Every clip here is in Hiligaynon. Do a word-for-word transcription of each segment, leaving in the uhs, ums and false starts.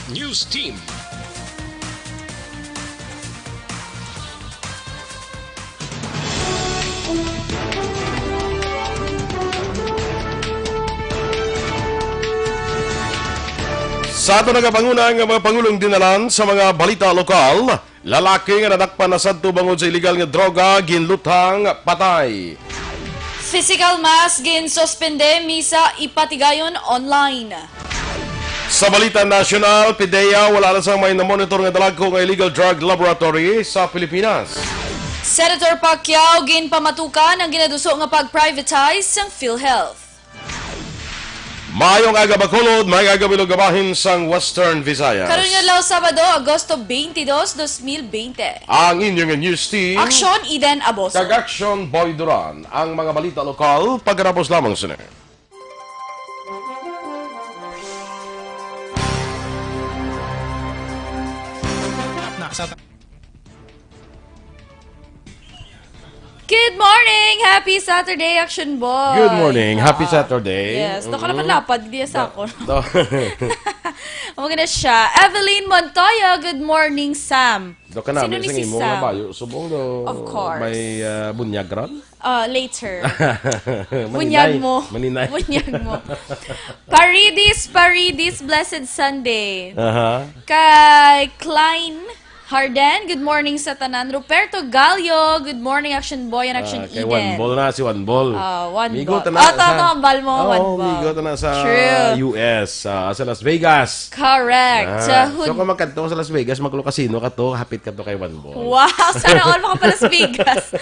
News Team. Sa ato nagapanguna nga mga pangulong dinalan sa mga balita lokal, lalaki nga nadakpan na sadto bangod sa illegal nga droga ginluthang patay. Physical mask ginsuspende, misa ipatigayon online. Sa balita nasyonal, PDEA wala na sang may namonitor nga dalagko nga illegal drug laboratory sa Pilipinas. Senator Pacquiao ginpamatukan ang ginaduso nga pag-privatize sang PhilHealth. Maayong aga, Bacolod, maayong aga, Bilog, kabahin sang Western Visayas. Karon nga adlaw, Sabado, Agosto twenty-two, twenty twenty. Ang inyong news team, Aksyon, Eden Aboso. Kag Aksyon, Boy Duran. Ang mga balita lokal, pagkatapos lamang sini. Good morning! Happy Saturday, Action Boy! Good morning. Happy Ah, Saturday. Yes. Doon ka Mm-mm. lapad-lapad, di sa Da-, ako. da- Amo gani siya. Evelyn Montoya, good morning, Sam. Do ka Sino namin ni sa si imo nga Sam? bayo. Subong do Of course. may, ah, bunyag ron? Ah, later. Maninay. Bunyag mo. Maninay. Bunyag mo. Paridis, Paridis, blessed Sunday. Aha. Kay Klein Harden, good morning sa tanan. Ruperto Gallo, good morning, Action Boy and Action Ah, kay Eden. One Ball na, si One Ball. Ah, One Migo Ball. ta na Ah, sa tama, Bal mo, Oo, One Ball. migo ta na sa True. U S, ah, sa Las Vegas. Correct. Ah, Sa so, Hud- kung magkadto ka sa Las Vegas, maglo-casino ka to, hapit ka to kay One Ball. Wow! Sana all maka pa Las Vegas.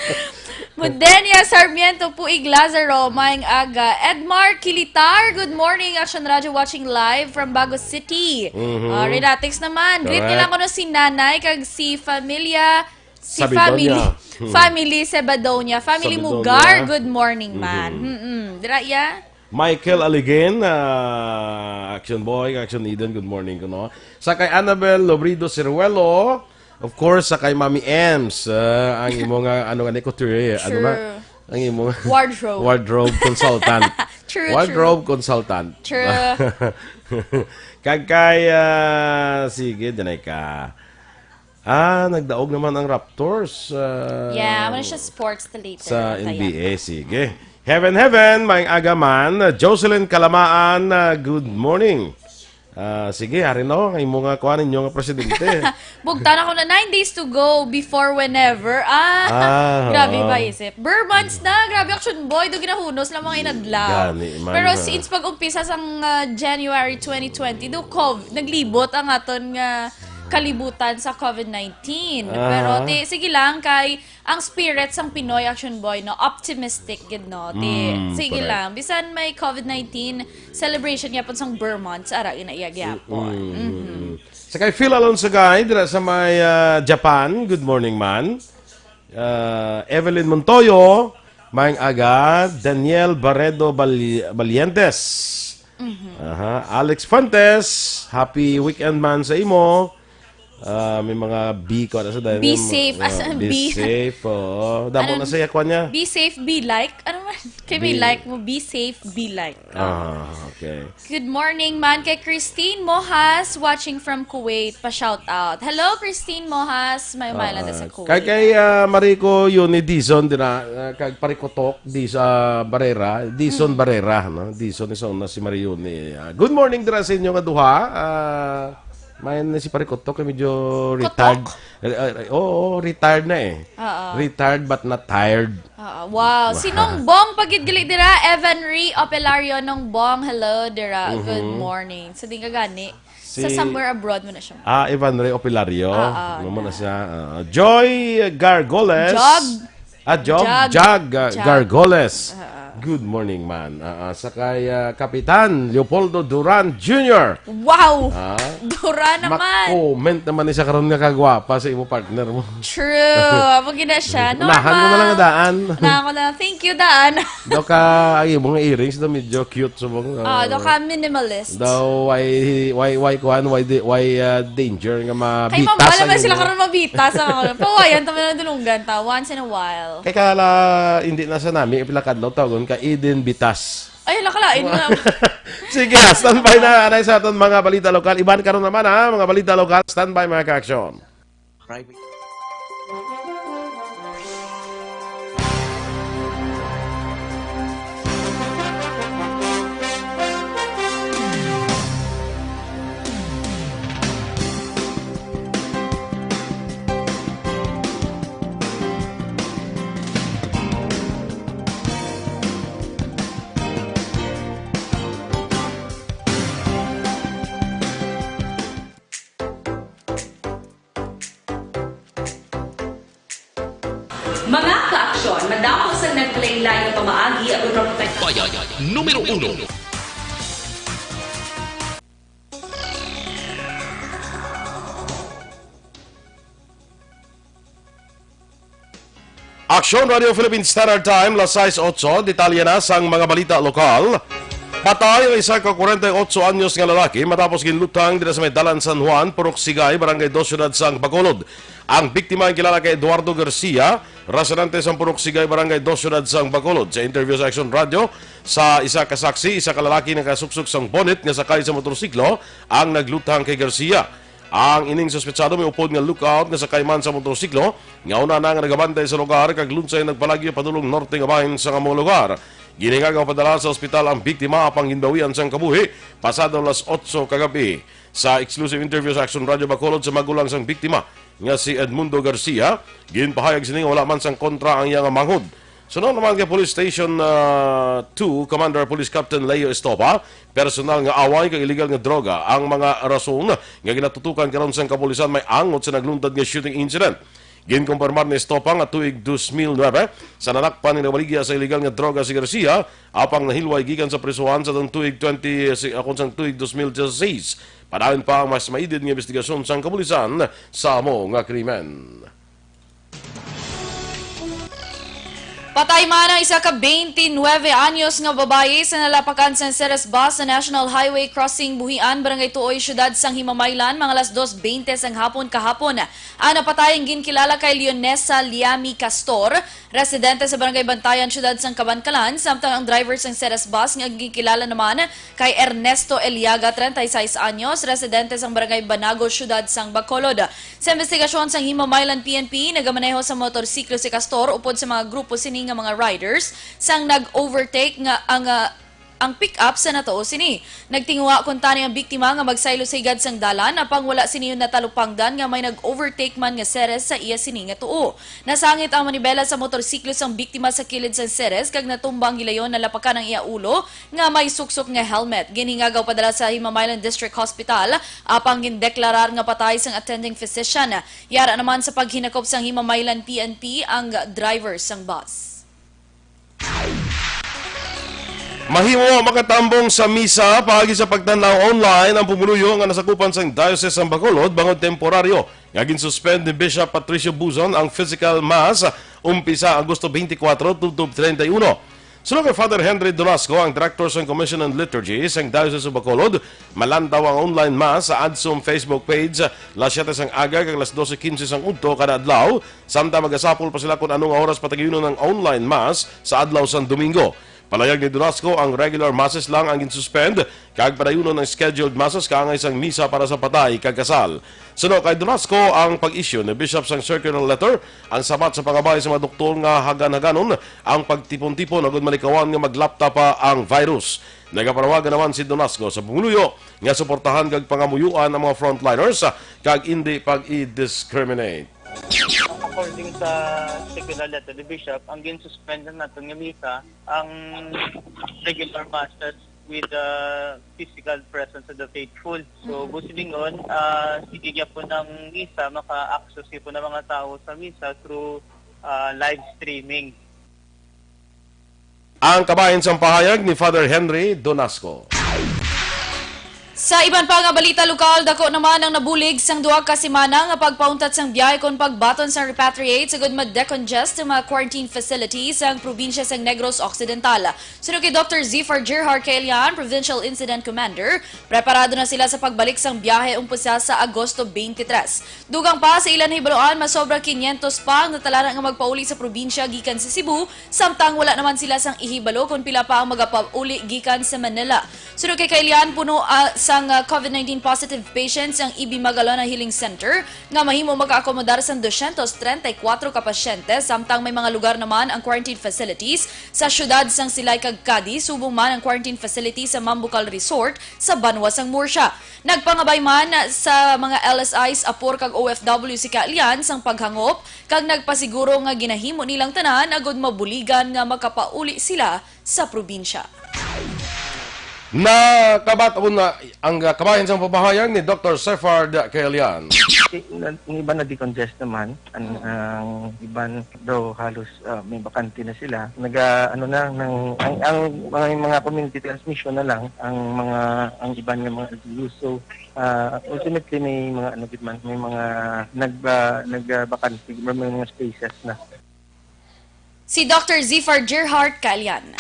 Mudenia Sarmiento, Puig Lazaro, maayong aga. Edmar Kilitar, good morning, Action Radio, watching live from Bago City. Mhm. Ah, Renatix naman. Greet Correct. nila ko no si Nanay, kag si Familia, si Sabidonia. family, Hmm. family Sebadonia, family Sabidonia. Mugar, good morning, man. Mhm. Mm-mm. Dira, ya? Michael Aligen, ah, Action Boy, Action Eden, good morning kuno. Sa kay Annabel Lobrido Ciruelo, of course, sa kay Mami Ems, ah, ang imo nga, ano nga ni, couturier, ano na? True. Ang imo nga Wardrobe. wardrobe consultant. True, Wardrobe true. consultant. True. Kag kay, ah, sige, dinay ka. Ah, nagdaog naman ang Raptors, ah, Yeah, wala siya sports the later. sa Kaya N B A. Sige. Heaven, heaven, maayong aga man. Jocelyn Kalamaan, ah, good morning. Ah, sige, ari na, oh, ang imo nga kuha ninyo nga presidente. Bugtan ako na nine days to go before whenever. Ah, Ah, grabe oo. ba isip? Ber months na, grabe, Action Boy, do ginahunos lang mga inadlaw. Gani man, Pero ha. since pag-umpisa sang, ah, January twenty twenty, do cov-, naglibot ang aton nga kalibutan sa covid nineteen. Aha. Pero ti, sige lang, kay ang spirit sang Pinoy, Action Boy, no, optimistic gid, no. Ti, Mm, sige correct. lang, bisan may covid nineteen, celebration gyapon sang Ber months, ara, ina iya gyapon. Mm, mm, Mhm. mm. Sa kay Phil Alonso Guy, dira sa may, ah, Japan, good morning, man. Ah, Evelyn Montoyo, maayong aga. Daniel Barredo Bali-, Balientes. Mhm. Aha. Alex Fuentes, happy weekend man sa imo. Ah, may mga B ko na sa Be dahil, safe. ah, Asa ang be B? safe, oo. Damo Ano? na sa yakwan niya. Be safe, be like. Ano man? Kay may Be like mo, be safe, be like. Ah, okay. Good morning man kay Christine Mohas, watching from Kuwait. Pa-shout out. Hello, Christine Mohas. May umay lang ta sa Ah, Kuwait. kay, kay, ah, Marico Yuni Dizon dira, ah, kag Parikotok di sa Barrera, Dizon Mm. Barrera, no? Dizon is una si Marioni. Ah, good morning dira sa inyo nga duha. Ah, may na si Parikotok kay medyo Kotok? retired. Eh, eh, oo, retired na eh. Oo. Retired but not tired. Oo. Wow. Wow. Si Nongbong pa gid gali dira, Evan Ri Opelario Nongbong. Hello dira. Good Mhm. morning. So, di ka gani. Sa Si somewhere abroad mo na siya. Ah, Evan Ray Opilario. Ah, ah, Mamo na na. siya. Ah, Joy Gargoles. Jog. Ah, Jog. Jog. Jag, ah, Jag. Gargoles. Ah, ah. Good morning, man. Ah, ah, sa kay, ah, Kapitan Leopoldo Duran Junior. Wow! Ah. Duran naman. Mag-comment naman ni siya karon nga kagwapa sa imo partner mo. True. Amo gina siya. Unahan mo na lang Normal. daan. Unahan ko na lang. Thank you, daan. Daw ka, ang imong earrings daw medyo cute subong, Ah, ah, daw ka minimalist. Daw why, why, why kuan, why di, why, ah, danger nga Kay mabitas mambala ang man sila imo. karon mabitas ang ako. Pawayan ta man ang dulunggan ta once in a while. Kay kala, hindi na sa nami, ipila kadlaw tawgon ka Eden Bitas. Ay, hala, kalain nga. Sige, standby na. Anay sa aton mga balita lokal. Iban karon naman, ha, mga balita lokal. Standby, mga ka-aksyon. Private. Mga ka-aksyon, madamo sang naglain-lain nga pamaagi ang pagpapatay. Bayad numero uno. Aksyon Radio Philippine Standard Time, las sais otso. Detalye na sang mga balita lokal. Patay ang isa ka kwarenta y otso anyos nga lalaki matapos ginluthang dira sa may Dalan San Juan, Purok Sigay, Barangay Dos, Siyudad sang Bacolod. Ang biktima ang kilala kay Eduardo Garcia, residente sa Purok Sigay, Barangay Dos, Siyudad sang Bacolod. Sa interview sa Aksyon Radio, sa isa ka saksi, isa ka lalaki nakasuksok sang bonnet nga sakay sa motorsiklo ang nagluthang kay Garcia. Ang ining suspetsado may upod nga lookout nga sakay man sa motorsiklo nga una na nga nagabantay sa lugar kag lunsay nagpalagyo padulong norte nga bahin sang among lugar. Ginhingagaw padala sa ospital ang biktima apang ginbawian sang kabuhi pasado las otso kagabi. Sa exclusive interview sa Aksyon Radio Bacolod sa magulang sang biktima nga si Edmundo Garcia, ginpahayag sini nga wala man sang kontra ang iya nga manghod. Suno naman kay Police Station ah, two Commander Police Captain Leo Estopa, personal nga away kag illegal nga droga ang mga rason nga ginatutukan karon sang kapulisan may angot sa nagluntad nga shooting incident. Ginkumpirmar ni Estopa nga tuig dos mil nuebe sa nanakpan ni nabaligya sa illegal nga droga si Garcia, apang nahilway gikan sa prisuhan sa tuig twenty, si, akon sang tuig dos mil dieciséis. Padayon pa ang mas maidid nga investigasyon sang kapulisan sa amo nga krimen. Patay man ang isa ka twenty-nine anyos nga babayi sa nalapakan sang Ceres bus sa National Highway Crossing Buhian, Barangay Tuoy, Siyudad sang Himamaylan, mga alas dos bente sang hapon kahapon. Ang napatay ang ginkilala kay Leonesa Liami Castor, residente sa Barangay Bantayan, Siyudad sang Kabankalan, samtang ang driver sang Ceres bus nga ginkilala naman kay Ernesto Eliaga, treinta y seis anyos, residente sang Barangay Banago, Siyudad sang Bacolod. Sa investigasyon sang Himamaylan P N P, nagamaneho sa motorsiklo si Castor upod sa mga grupo sini nga mga riders sang nag-overtake nga ang, ah, ang pick-up sa natuo sini. Nagtinguha kuntani ang biktima nga magsaylo sa higad sang dalan, apang wala sini natalupangdan nga may nag-overtake man nga Ceres sa iya sini nga tuo. Nasangit ang manibela sa motorsiklo sang biktima sa kilid sang Ceres kag natumba ang hilayon, nalapakan ang iya ulo nga may suksok nga helmet. Ginhingagaw padala sa Himamaylan District Hospital, apang gindeklarar nga patay sang attending physician. Yara naman sa paghinakop sang Himamaylan P N P ang driver sang bus. Mahimo makatambong sa misa paagi sa pagtanlaw online ang pumuluyo nga nasakupan sang Diocese sang Bacolod bangod temporaryo nga ginsuspend ni Bishop Patricio Buzon ang physical mass umpisa Agosto twenty-four tubtob treinta y uno. Suno kay Father Henry Donasco, ang Director sang Commission on Liturgy sang Diocese of Bacolod, malantaw ang online mass sa ADSUM Facebook page las siete sang aga kag las doce quince sang udto kada adlaw, samtang magasapol pa sila kon ano nga oras patagayunon ang online mass sa adlaw sang Domingo. Palayag ni Donasco, ang regular masses lang ang ginsuspend kag padayunon ang scheduled masses kaangay sang misa para sa patay kag kasal. Suno kay Donasco, ang pag-issue ni Bishop sang circular letter ang sabat sa pangabay sa mga doktor nga hagan-haganon ang pagtipon-tipon agud malikawan nga maglapta pa ang virus. Nagapanawagan naman si Donasco sa pumuluyo nga suportahan kag pangamuyuan ang mga frontliners kag indi pag-i-discriminate. According sa circular letter ni Bishop, ang ginsuspend na naton nga misa ang regular masses with the physical presence of the faithful. So, busi lingon, ah, sige gyapon ang misa, maka-access gyapon ang mga tao sa misa through ah, live streaming. Ang kabahin sang pahayag ni Father Henry Donasco. Sa iban pa nga balita lokal, dako naman ang nabulig sang duha ka semana nga pagpauntat sang biyahe kon pagbaton sang repatriate sugod ma-decongest ang mga quarantine facilities sang probinsya sang Negros Occidental. Suno kay Doktor Zifar Gerhard Kaelian, Provincial Incident Commander, preparado na sila sa pagbalik sang biyahe umpusa sa Agosto twenty-three. Dugang pa sa ila nahibaluan, masobra quinientos pa ang natalana nga magpauli sa probinsya gikan sa Cebu, samtang wala naman sila sang ihibalo kon pila pa ang magapauli gikan sa Manila. Suno kay Kailian, puno, ah, sang, ah, COVID nineteen positive patients ang E B Magalona Healing Center nga mahimo makaakomodar sang dosyentos treinta y cuatro ka pasyente, samtang may mga lugar naman ang quarantine facilities sa siyudad sang Silay kag Cadiz, subong man ang quarantine facility sa Mambucal Resort sa banwa sang Murcia. Nagpangabay man sa mga L S Is, apor kag O F W si Kailian sang paghangop kag nagpasiguro nga ginahimo nilang tanan agud mabuligan nga makapauli sila sa probinsya. Nakabat-on na ang kabahin sang pamahayag ni Doktor Sefard Kaelian. Ang iban na-decongest naman, ang, ang iban daw halos, ah, may bakante na sila. Naga, ano na, nang, ang, ang mga, mga community transmission na lang ang mga, ang iban nga mga L G Us. So, ah, ultimately may mga, ano gid man, may mga nag, ah, nagbakante, may mga spaces na. Si Doktor Zifar Gerhard Kaelian.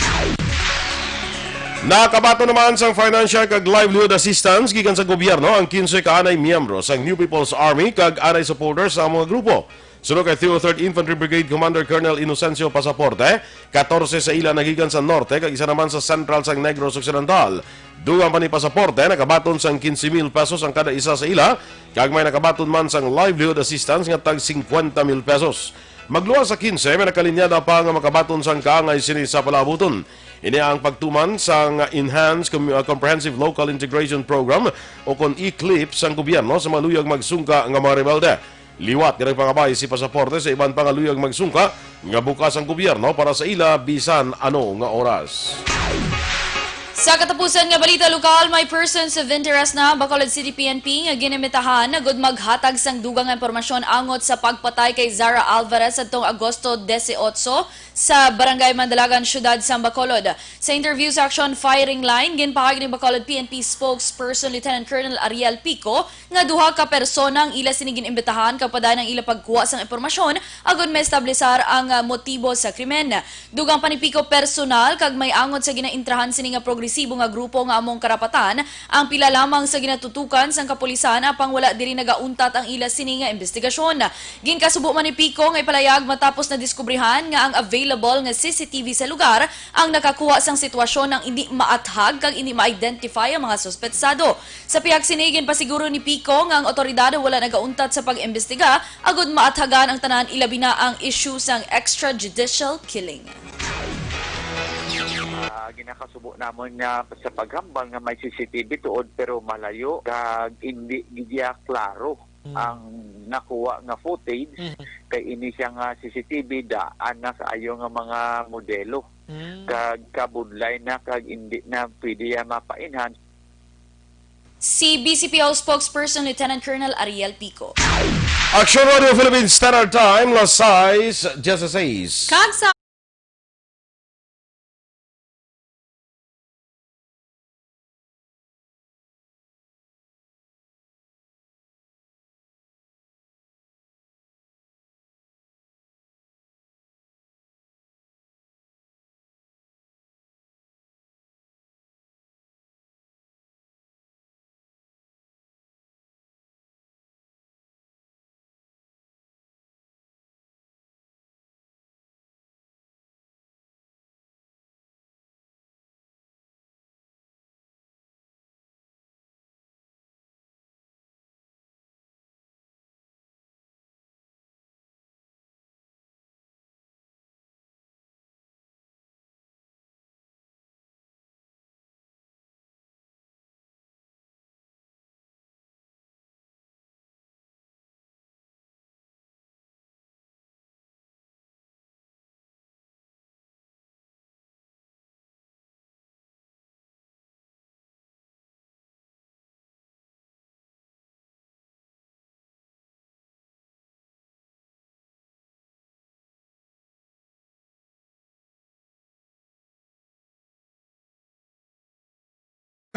Nakabaton naman sang financial kag livelihood assistance gikan sa gobyerno ang kinse ka anay miyembro sang New People's Army kag anay supporters sa mga grupo. Suno kay Theothird Infantry Brigade Commander Colonel Inocencio Pasaporte, katorse sa ila nagikan sa norte kag isa naman sa sentral sang Negros Occidental. Dugang pa ni Pasaporte, nakabaton sang quince mil pesos ang kada isa sa ila, kag may nakabaton man sang livelihood assistance nga tag cincuenta mil pesos. Magluwas sa quince, may nakalinyada pa nga makabaton sang kaangay sini sa palaabuton. Ini ang pagtuman sang Enhanced Com-, uh, Comprehensive Local Integration Program o kon E-CLIP sang gobyerno sa mga luyag magsungka nga mga rebelde. Liwat nga nagpangabay si Pasaporte sa iban pa nga luyag magsungka nga bukas ang gobyerno para sa ila bisan ano nga oras. Sa katapusan nga balita lokal, may persons of interest na Bacolod City P N P nga ginimbitahan agud maghatag sang dugang nga impormasyon angot sa pagpatay kay Zara Alvarez adtong Agosto dieciocho sa Barangay Mandalagan, Siyudad sang Bacolod. Sa interview sa Action Firing Line, ginpahayag ni Bacolod P N P spokesperson Lieutenant Colonel Ariel Pico nga duha ka persona ang ila sini gin-imbitahan kag padayon ang ila pagkuha sang impormasyon agud maestablisar ang, ah, motibo sa krimen. Dugang pa ni Pico, personal kag may angot sa ginaintrahan sini nga progresibo nga grupo nga amo ang karapatan ang pila lamang sa ginatutukan sang kapulisan, apang wala diri nagauntat ang ila sini nga imbestigasyon. Ginkasubo man ni Pico nga ipalayag matapos nadiskubrihan nga ang available nga C C T V sa lugar ang nakakuha sang sitwasyon nga indi maathag kag indi ma-identify ang mga suspetsado. Sa pihak sini, ginpasiguro ni Pico nga ang awtoridad wala nagauntat sa pag-imbestiga agud maathagan ang tanan, ilabi na ang issue sang extrajudicial killing. Ah, ginakasubo namon nga sa paghambal nga may C C T V tuod pero malayo kag indi gid klaro ang nakuha nga footage kay ini siya nga C C T V daan na kaayo nga mga modelo kag kabudlay na kag indi na pwede ya mapa-enhance. Si B C P O spokesperson Lieutenant Colonel Ariel Pico. Action Radio Philippines Standard Time, las sais dieciséis. Kag sa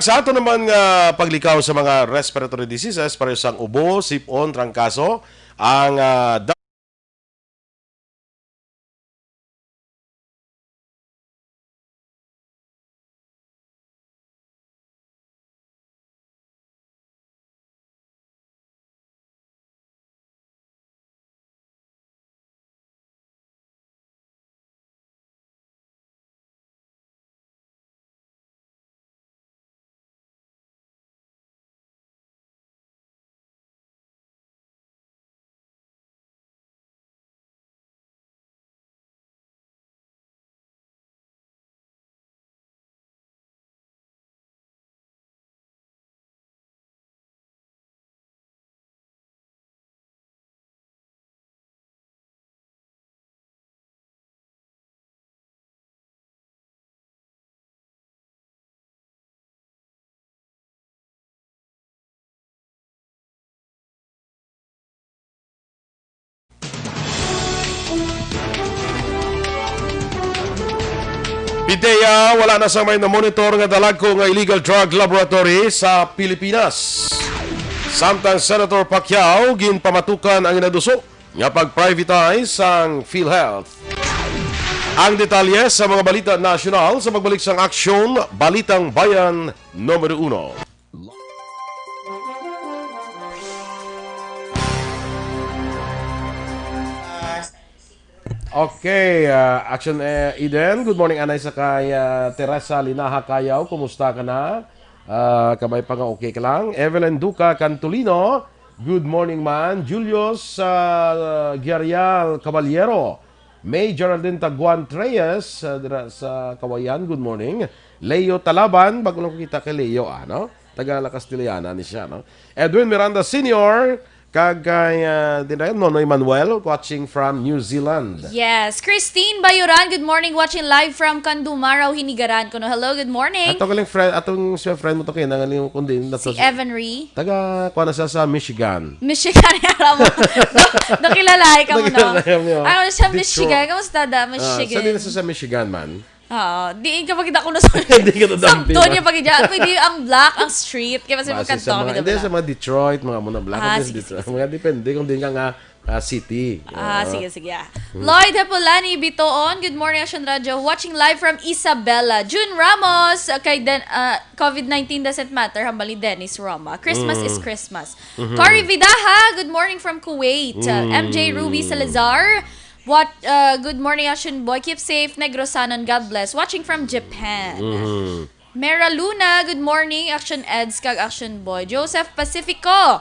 Sa ato naman nga paglikaw sa mga respiratory diseases, pareho sang ubo, sipon, trangkaso, ang, ah, da- Pidea, wala na sang may namonitor nga dalagko nga illegal drug laboratory sa Pilipinas. Samtang Senator Pacquiao ginpamatukan ang inaduso nga pag-privatize sang PhilHealth. Ang detalye sa mga balita nasyonal sa pagbalik sang Aksyon, Balitang Bayan Numero Uno. Okay, ah, Action, eh, Eden. Good morning, anay sa kay, ah, Teresa Linaha Kayaw. Kumusta ka na? Ah, kabay pa nga okay ka lang. Evelyn Duca Cantolino. Good morning, man. Julius, ah, Giarial Caballero. May Geraldine Taguan Reyes, ah, dira sa Kawayan. Good morning. Leo Talaban. Bago lang ko kita kay Leo, ah, no? Taga La Castellana ni siya, no? Edwin Miranda Senior, kag kay, ah, din rin, Nonoy Manuel, watching from New Zealand. Yes. Christine Bayoran, good morning, watching live from Candumaraw, Hinigaran. Kuno, hello, good morning. Ato galing friend, atong si friend mo to kayo, nangaling kundi na Si to si Evan Ree. Taga, kuha na siya sa Michigan. Michigan, alam mo. Do-, dokilalay ka mo, no? Dokilalay mo. Ano siya, Detroit. Michigan? Kamusta da, Ah, Michigan? Sa din sa, sa Michigan, man. Ah, di ka makita ko na sa Hindi ka nadampi, Sabto ba? Niya pag-, pwede ang block, ang street, kaya mas Base magkanta sa mga, kami hindi, doon. Sa mga Detroit, mga muna block, Ah, hindi sige, Detroit. Sige, sige. Mga depende kung di ka nga, ah, city. Ah, Ah. Sige, sige, ah. Hmm. Lloyd Hepolani Bitoon, good morning, Action Radio. Watching live from Isabela. June Ramos, uh, kay Den-, uh, COVID nineteen doesn't matter, hambal ni Dennis Roma. Christmas Mm. is Christmas. Mhm. Cory Vidaha, good morning from Kuwait. Uh, Mm. M J Ruby Salazar, what, uh, good morning, Action Boy. Keep safe, Negrosanon. God bless. Watching from Japan. Mhm. Mera Luna, good morning, Action Eds kag Action Boy. Joseph Pacifico,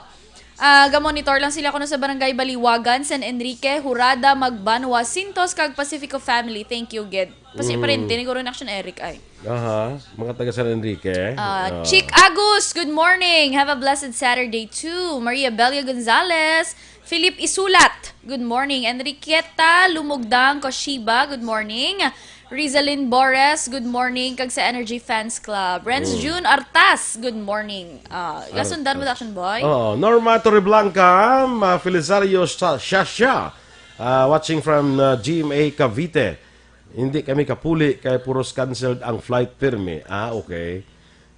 ah, gamonitor lang sila kuno sa Barangay Baliwagan, San Enrique, Hurada, Magbanwa, Sintos, kag Pacifico family. Thank you, gid. Kasi Mm. Parente ni Guro Action Eric ay. Aha, mga taga San Enrique. Ah, Ah. Chick Agus, good morning. Have a blessed Saturday too. Maria Belia Gonzalez, Philip Isulat, good morning. Enriqueta Lumugdang Koshiba, good morning. Rizalyn Bores, good morning. Kag sa Energy Fans Club. Renz Mm. June Artas, good morning. Ah, Artas. Lasundan mo, Action Boy? Oo. Norma Torreblanca, Ma Felisario Sa-, Shasha, ah, watching from, ah, G M A Cavite. Hindi kami kapuli kay puros canceled ang flight pirmi. Ah, okay.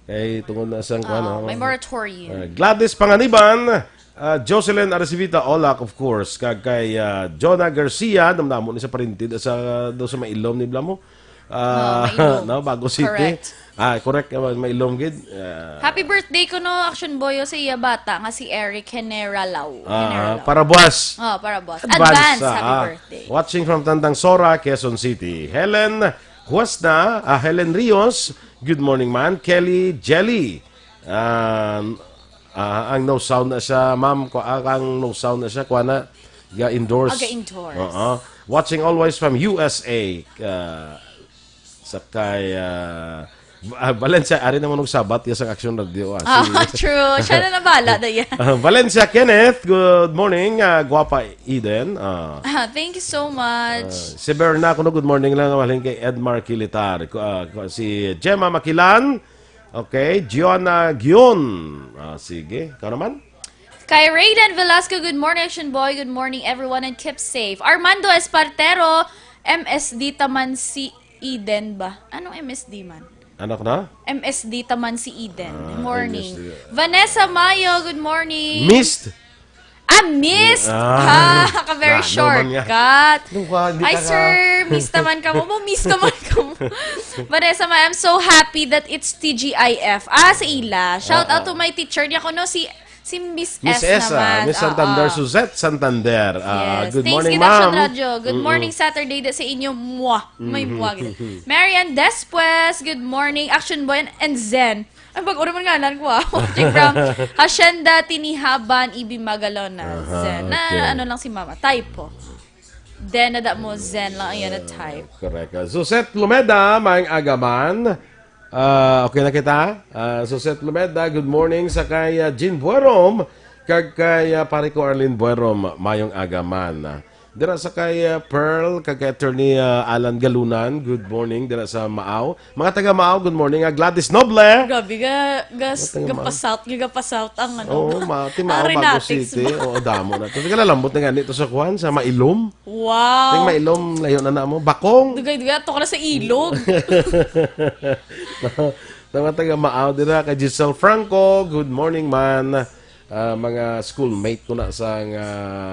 Kay tungod na sang Ah, kuwan, oh. May moratorium. Ah, Gladys Panganiban, ah, Jocelyn Arcivita Olak, of course, kag kay, ah, Jonah Garcia, damdamo ni sa parintid sa, do sa Mailom ni Blamo. Ah, Ah, Mailom. No, Bago City. Correct. Ah, correct, ah, Mailom gid. Ah. Happy birthday kuno, Action Boy, sa iya bata nga si Eric Generalao. Ah, Generalao. Para buwas. Oh, para buwas. Advance, Advance, ah, happy ah. Birthday. Watching from Tandang Sora, Quezon City. Helen Huasna, ah, Helen Rios, good morning, man. Kelly Jelly, ah, ah, ang no sound na siya, ma'am, ko, ah, ang no sound na siya, kuha na, ga-endorse. Aga-endorse. Oo. Watching always from U S A, ah, sa kay, ah, ah, Valencia, ari naman og sabat, yes, ang Action Radio, ah, Ah, si true. Siya na nabala na yan. Ah, Valencia Kenneth, good morning, ah, Guapa Eden. Ah. Ah, thank you so much. Ah, si Berna, kuno, good morning lang, mahalin kay Edmar Kilitar. Ku-, ah, ku-, si Gemma Makilan. Okay, Giona Gion. Ah, sige. Ikaw naman? Kay Raiden Velasco, good morning, Action Boy. Good morning, everyone, and keep safe. Armando Espartero, M S D Taman si Eden ba? Anong M S D man? Anak na? M S D Taman si Eden. Ah, Morning. M S D. Vanessa Mayo, good morning. Missed. Ah, missed. Ah, Ah, ka very naman nga. Shortcut. Nung ka, hindi Ay, ka sir, miss naman ka mo. Mo, miss ka man ka mo. Vanessa Mayo, I'm so happy that it's T G I F. Ah, sa ila. Shout out Ah, to ah. my teacher niya ko, no, si, si Miss Miss S S, ah, naman. Miss Oo. Santander, Suzette Santander. Ah, Yes. good Thanks, morning, Gid Action ma'am. Radyo. Good Mm-mm. morning, Saturday da sa inyo. Mwah. May Mhm. mwah, gid. Marian Despues, good morning. Action Boy and, and Zen. Ay, bag-o naman ngalan ko, ah. Watching from Hacienda Tinihaban, Ibi Magalona. Aha, Zen. Na, okay. ano lang si Mama. Typo. Then, nada mo, Zen lang ang yana type. Correct. Ah, Suzette Lumeda, maayong aga man. Ah, okay na kita? Ah, Suzette Lumeda, good morning sa kay, ah, Jean Buerom, kag kay, ah, pare ko Arlene Buerom, maayong aga man. Ah, dira sa kay, ah, Pearl, kag kay Attorney, ah, Alan Galunan, good morning, dira sa Maaw. Mga taga Maaw, good morning. Ah, Gladys Noble. Grabe, ga-, gas-, Mga taga Maaw. gapasout, gagapasout ang ano. Oo, ma-, ti Maaw, Bago Arenatics City. ba? Oo, damo na. Tapos kalalambot na gani to sa kuwan, sa Mailom. Wow. Ting Mailom, layo na na mo. Bakong. Dugay-dugay, ato ka na sa ilog. Sa mga taga Maaw, dira kay Giselle Franco, good morning, man. Ah, mga schoolmate ko na sa nga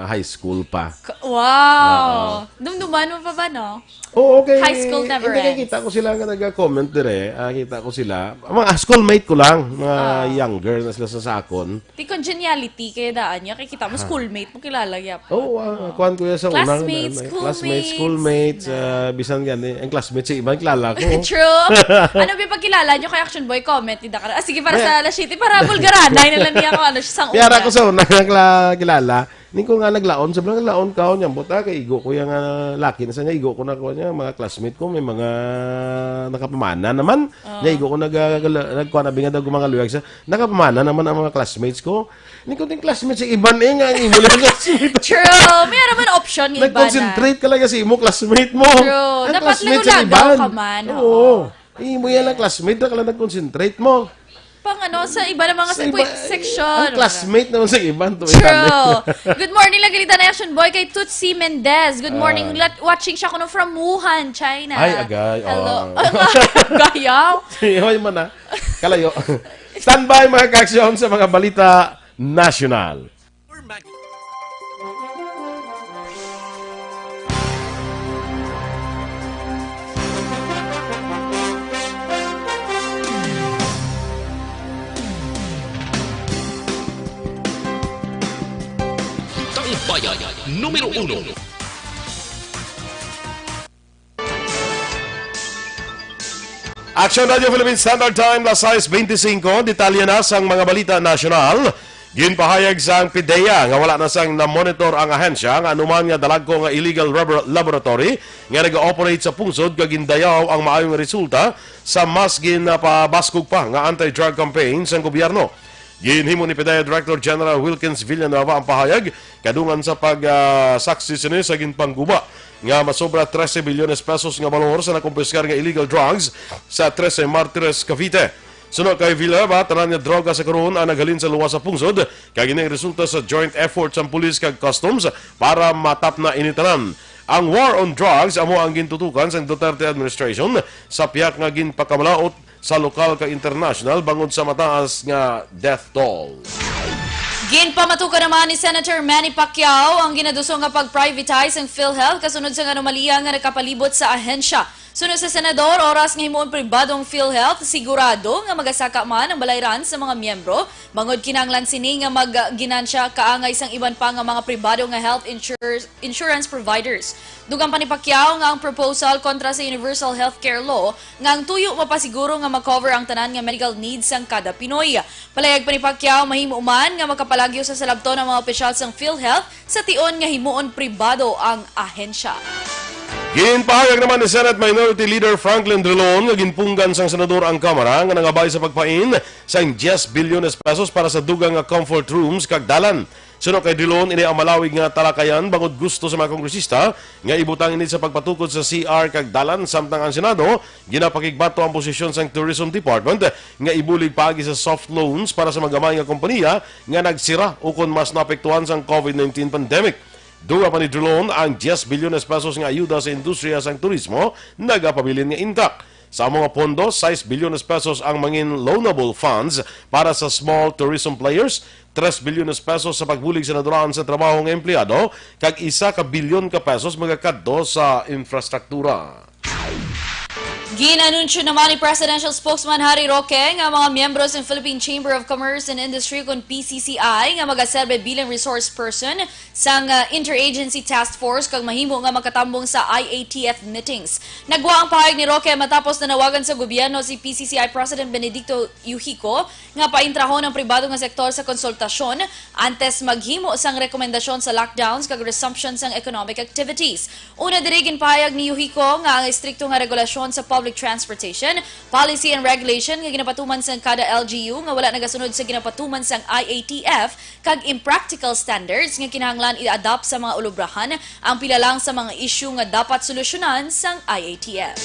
high school pa. Ka-, wow. Oo. Dumduman mo pa ba, no? Oo, okay. High school never Hindi, ends. Nakikita ko sila nga nag-comment dire. Ah, kita ko sila. Mga schoolmate ko lang, mga Ah. younger na sila sa sakon. Ti congeniality kay daan niya, kay kita mo, Ha. schoolmate mo, kilala gyapon. Oo, ah, Oo. kuwan ko yan sa una, Classmates, na, na, classmates, schoolmates, schoolmates, na. ah, bisan gani, ang classmates sa iban, kilala ko. True. Ano ba pagkilala nyo kay Action Boy? Comment, di da ka na. Ah, sige, para May sa alas siyete, para bulgaranay na lang niya kung ano siya sa Kaya una. ra ko sa una, nakla-, kilala. Ni ko nga naglaon, sabi lang, "Laon ka, oh, niyambot, ah, kay igo ko yung, ah, laki na sa niya, igo ko na ko niya, mga classmate ko, may mga nakapamana naman." Oh. Niya, igo ko nag-, ah, gala-, nagkuha na, binga daw mga luyag sa, nakapamana naman ang mga classmates ko. Ni ko din classmates sa iban, eh, nga ang imo lang classmate. True. May naman option nga iba na. Nag-concentrate ka lang sa imo classmate mo. True. Ang Dapat classmate sa lagaw-lagaw iban. ka man, Oo. oo. Imo yan ang classmate na ka lang nag-concentrate mo. Pang ano, sa iba na mga Sa se-, iba, section. ang classmate naman sa iban, to True. iban. Good morning, Lagilita na Action Boy, kay Tutsi Mendez. Good morning. Ah. Lat-, watching siya kuno from Wuhan, China. Ay, agay, Hello. oo. Gayaw. Hoy, man, ah. Kalayo. Standby, mga ka-action, sa mga balita nasyonal. Taumbayan numero uno. Action Radio Philippine Standard Time, las sais beintisinko. Detalye na sang mga balita nasyonal. Ginpahayag sang PDEA nga wala na sang na-monitor ang ahensya nga anuman nga dalagko nga illegal rubber laboratory nga nag-ooperate sa pungsod, kag gindayaw ang maayong resulta sa mas ginapabaskog pa nga anti-drug campaign sang gobyerno. Ginhimo ni PDEA Director General Wilkins Villanueva ang pahayag kadungan sa pag, ah, saksi sini sa ginpangguba nga masobra trese bilyones pesos nga balor sa nakumpiskar nga illegal drugs sa Trece Martires, Cavite. Suno kay Villanueva, tanan nga droga sa karon ang naghalin sa luwas sa pungsod, kag ini ang resulta sa joint effort sang pulis kag customs para matapna ini tanan. Ang war on drugs amo ang gintutukan sang Duterte administration sa pihak nga ginpakamalaut sa lokal kag international bangod sa mataas nga death toll. Ginpamatukan naman ni Senator Manny Pacquiao ang ginaduso nga pag-privatize ang PhilHealth kasunod sang anomalya nga nakapalibot sa ahensya. Suno sa senador, oras nga himuon pribado ang PhilHealth, sigurado nga magasaka man ang balayran sa mga miyembro, bangod kinahanglan sini nga magginansya kaangay sang iban pa nga mga pribado nga health insure-, insurance providers. Dugang pa ni Pacquiao nga ang proposal kontra sa Universal Healthcare Law nga ang tuyo mapasiguro nga ma-cover ang tanan nga medical needs sang kada Pinoy. Palayag pa ni Pacquiao, mahimo man nga makapalagyo sa salabton ang mga opisyal sang PhilHealth sa tion nga himuon pribado ang ahensya. Ginpahayag naman ni Senate Minority Leader Franklin Drilon nga ginpunggan sang senador ang Kamara nga nangabay sa pagpain sang diyes bilyones pesos para sa dugang nga comfort rooms kag dalan. Suno kay Drilon, ini ang malawig nga talakayan bangod gusto sa mga kongresista nga ibutang ini sa pagpatukod sa C R kag dalan, samtang ang Senado ginapakigbato ang posisyon sang Tourism Department nga ibulig paagi sa soft loans para sa mga gamay nga kompanya nga nagsira ukon mas naapektuhan sang COVID nineteen pandemic. Dugang pa ni Drilon, ang diyes bilyones pesos nga ayuda sa industriya sang turismo nagapabilin nga intact. Sa amo nga pondo, sais bilyones pesos ang mangin loanable funds para sa small tourism players, tres bilyones pesos sa pagbulig sa naduraan sa trabaho nga empleyado, kag isa ka bilyon ka pesos magakadto sa infrastruktura. Gin-anunsyo naman ni Presidential Spokesman Harry Roque nga mga miyembro sang Philippine Chamber of Commerce and Industry, kon P C C I, nga magaserbe bilang resource person sang, ah, Interagency Task Force kag mahimo nga makatambong sa I A T F meetings. Nagwa ang pahayag ni Roque matapos nanawagan sa gobyerno si P C C I President Benedicto Yuhico nga paintrahon ang pribado nga sektor sa konsultasyon antes maghimo sang rekomendasyon sa lockdowns kag resumption sang economic activities. Una diri, ginpahayag ni Yuhico nga ang estrikto nga regulasyon sa public transportation, policy and regulation nga ginapatuman sang kada L G U nga wala nagasunod sa ginapatuman sang I A T F kag impractical standards nga kinahanglan i-adapt sa mga ulubrahan ang pila lang sa mga isyu nga dapat solusyonan sang I A T F.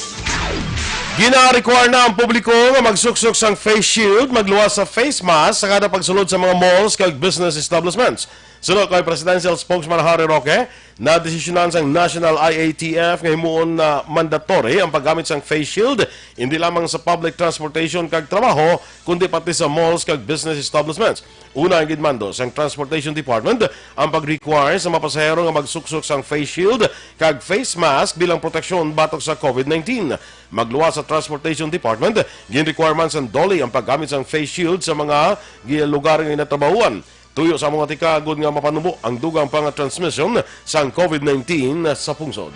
Gina-require na ang publiko nga magsuksok sang face shield, magluwas sa face mask sa kada pagsulod sa mga malls kag business establishments. Suno kay Presidential Spokesman Harry Roque, nadesisyonan sang National I A T F nga himuon na mandatory ang paggamit sang face shield, hindi lamang sa public transportation kag trabaho, kundi pati sa malls kag business establishments. Una, ang ginmando sang Transportation Department ang pag-require sa mga pasahero nga magsuksok sang face shield kag face mask bilang proteksyon batok sa COVID nineteen. Magluwas sa Transportation Department, gin-require man sang DOLE ang paggamit sang face shield sa mga gi-, lugar nga ginatrabahuan. Tuyo sa mga tikagod nga mapanubo ang dugang pa nga transmission sang COVID nineteen sa pungsod.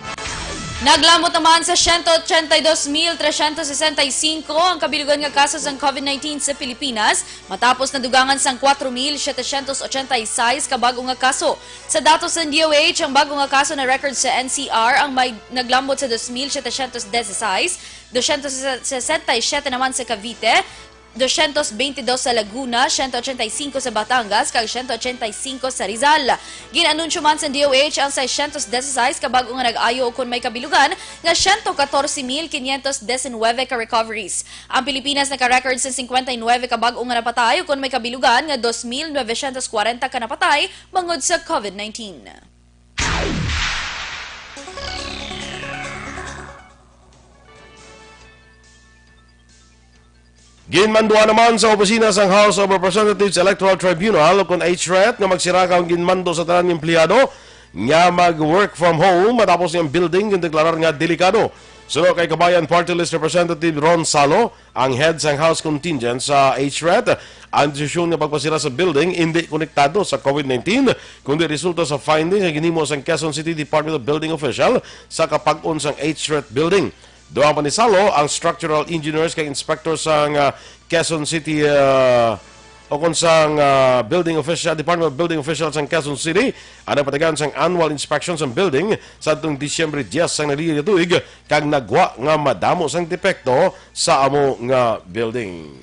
Naglambot naman sa siyento ochenta y dos mil trescientos sesenta y cinco ang kabilugan nga kaso sang COVID nineteen sa Pilipinas, matapos nadugangan sang kwatro mil setecientos ochenta y seis ka bag-o nga kaso. Sa datos sang D O H, ang bag-o nga kaso na record sa N C R ang may naglambot sa dos mil setecientos dieciséis, doscientos sesenta y siete naman sa Cavite, doscientos veintidós sa Laguna, siyento ochenta y cinco sa Batangas, kag siyento ochenta y cinco sa Rizal. Gin-anunsyo man sa D O H ang seiscientos dieciséis ka bag-o nga nag-ayo ukon may kabilugan nga siyento katorse mil quinientos diecinuebe ka recoveries. Ang Pilipinas naka-record sa cincuenta y nueve ka bag-o nga napatay ukon may kabilugan nga dos mil novecientos kwarenta ka napatay bangod sa COVID nineteen. Ginmanduan naman sa opisina sang House of Representatives Electoral Tribunal, kon H R E T, nga magsira ang ginmando sa tanan nga empleyado nga mag-work from home matapos nga ang building gindeklarar nga delikado. Suno kay Kabayan Party List Representative Ron Salo, ang head sang House contingent sa H R E T, ang desisyon nga pagpasira sa building indi konektado sa COVID nineteen, kundi resulta sa finding nga ginhimo sang Quezon City Department of Building official sa kapag-on sang H R E T building. Dugang pa ni Salo, ang structural engineers kag inspector sang, ah, Quezon City, ah, o kon sang, ah, building official, Department of Building official sang Quezon City, ang nagpatigayon sang annual inspection sang building sa adtong Disyembre diyes sang nagligid nga tuig, kag nagwa nga madamo sang depekto sa amo nga building.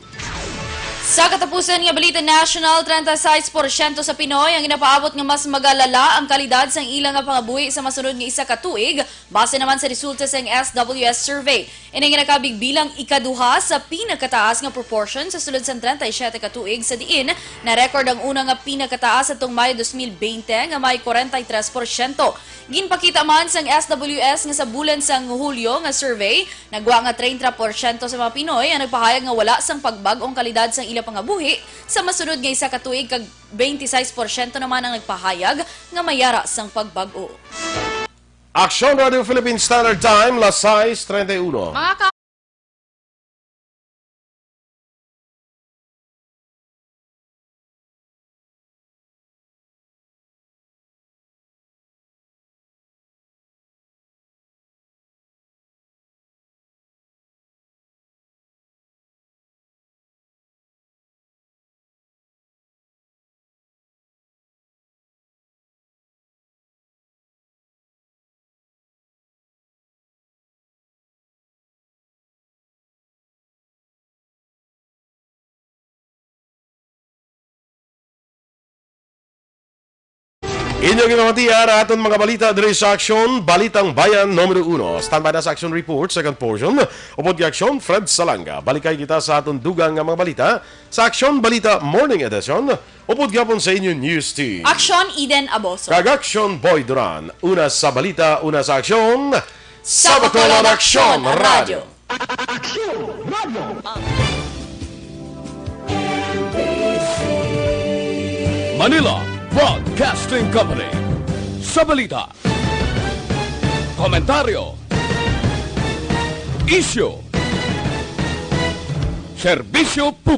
Sa katapusan nga balita national, treinta y seis porsyento sa Pinoy ang ginapaabot nga mas magalala ang kalidad sang ila nga pangabuhi sa masunod nga isa ka tuig, base naman sa resulta sang S W S survey. Ini nga nakabig bilang ikaduha sa pinakataas nga proportion sa sulod sang treinta y siete ka tuig, sa diin na-record ang una nga pinakataas atong Mayo dos mil bente nga may kwarenta y tres porsyento. Ginpakita man sang S W S nga sa bulan sang Hulyo nga survey, nagwa nga treinta porsyento sa mga Pinoy ang nagpahayag nga wala sang pagbag-ong kalidad sang ila pangabuhi sa masunod nga isa ka tuig, kag twenty-six porsyento naman ang nagpahayag nga may yara sang pagbag-o. Aksyon Radio Philippine Standard Time, las sais treinta y uno. Mga ka- Inyo ginamatian aton mga balita diri sa Aksyon, Balitang Bayan numero uno. Standby na sa Aksyon Report, second portion. Upod kay Aksyon, Fred Salanga. Balikay kita sa aton dugang nga mga balita sa Aksyon Balita Morning Edition. Upod gyapon sa inyo News Team. Aksyon, Eden Aboso. Kag Aksyon, Boy Duran. Una sa balita, una sa aksyon. Sa Bacolod Aksyon Radyo. Aksyon Radio. Manila Broadcasting Company. Sa balita, komentaryo, isyu, serbisyo publiko.